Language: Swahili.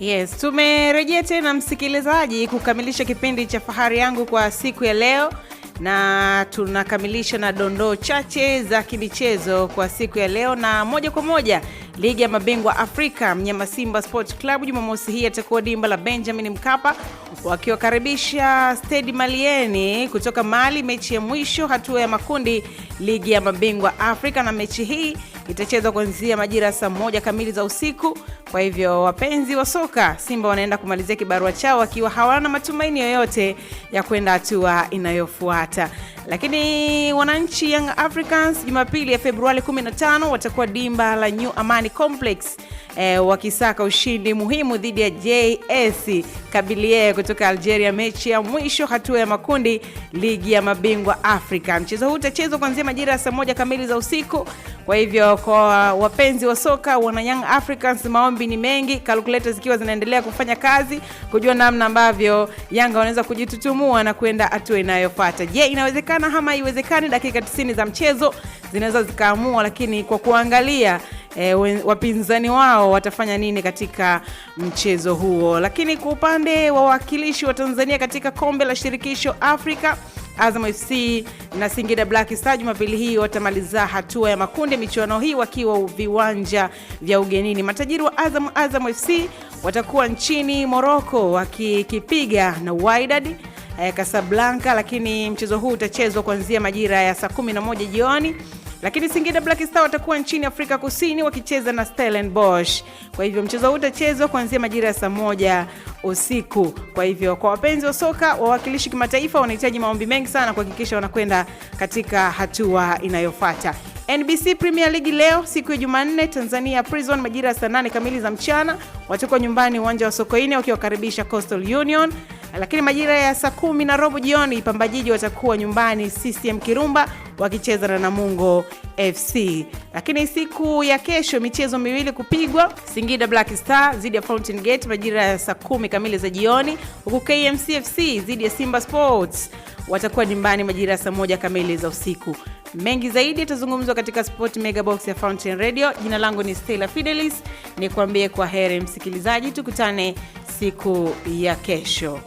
Yes, tumerejea tena msikilizaji kukamilisha kipindi cha Fahari Yangu kwa siku ya leo, na tunakamilisha na dondoo chache za kimichezo kwa siku ya leo, na moja kwa moja ligi ya mabingwa Afrika, mnyama Simba Sports Club Jumamosi hii atakuwa dimba la Benjamin Mkapa wakiwakaribisha Stade Malieni kutoka Mali, mechi ya mwisho hatua ya makundi ligi ya mabingwa Afrika, na mechi hii itachezwa kuanzia majira ya saa 1 kamili za usiku. Kwa hivyo wapenzi wa soka, Simba wanaenda kumalizia kibarua chao wakiwa hawana matumaini yoyote ya kwenda hatua inayofuata. Lakini wananchi Young Africans Jumapili ya Februari 15 watakuwa dimba la New Amani Complex wakisaka ushindi muhimu dhidi ya JS Kabylie kutoka Algeria, mechi ya mwisho hatua ya makundi ligi ya mabingwa Afrika. Mchezo huu utachezwa kuanzia majira ya saa 1 kamili za usiku. Kwa hivyo kwa wapenzi wa soka wana Young Africans, maombi ni mengi, calculator zikiwa zinaendelea kufanya kazi kujua namna ambavyo Yanga wanaweza kujitutumua na kwenda hatua inayofuata. Je, inawezekana ama haiwezekani? Dakika 90 za mchezo zinaweza zikaamua, lakini kwa kuangalia wapinzani wao watafanya nini katika mchezo huo. Lakini kwa upande wa wawakilishi wa Tanzania katika kombe la shirikisho Afrika, Azam FC na Singida Black Stars Jumapili hii watamaliza hatua ya makundi michuano hii wakiwa viwanja vya ugenini. Matajiri wa Azam, Azam FC watakuwa nchini Morocco wakikipiga na Wydad Casablanca, lakini mchezo huu utachezwa kuanzia majira ya saa 11 jioni. Lakini Singida Black Star watakuwa nchini Afrika Kusini wakicheza na Stellenbosch. Kwa hivyo mchezo huu utachezwa kuanzia majira ya saa 1 usiku. Kwa hivyo kwa wapenzi wa soka, wawakilishi kimataifa wanahitaji maombi mengi sana kuhakikisha wanakwenda katika hatua inayofuata. NBC Premier League leo siku ya Jumanne, Tanzania Prison majira ya saa 8 kamili za mchana watakuwa nyumbani uwanja wa Sokoine wakiwakaribisha Coastal Union. Lakini majira ya saa 10:15 jioni Pamba Jiji watakuwa nyumbani CCM Kirumba wakicheza na Namungo FC. Lakini siku ya kesho michezo miwili kupigwa, Singida Black Star dhidi ya Fountain Gate majira ya saa 10 kamili za jioni, huku KMC FC dhidi ya Simba Sports watakuwa nyumbani majira ya saa 1 kamili za usiku. Mengi zaidi yatazungumzwa katika Sport Mega Box ya Fountain Radio. Jina langu ni Stella Fidelis, nikwambie kwa heri msikilizaji, tukutane siku ya kesho.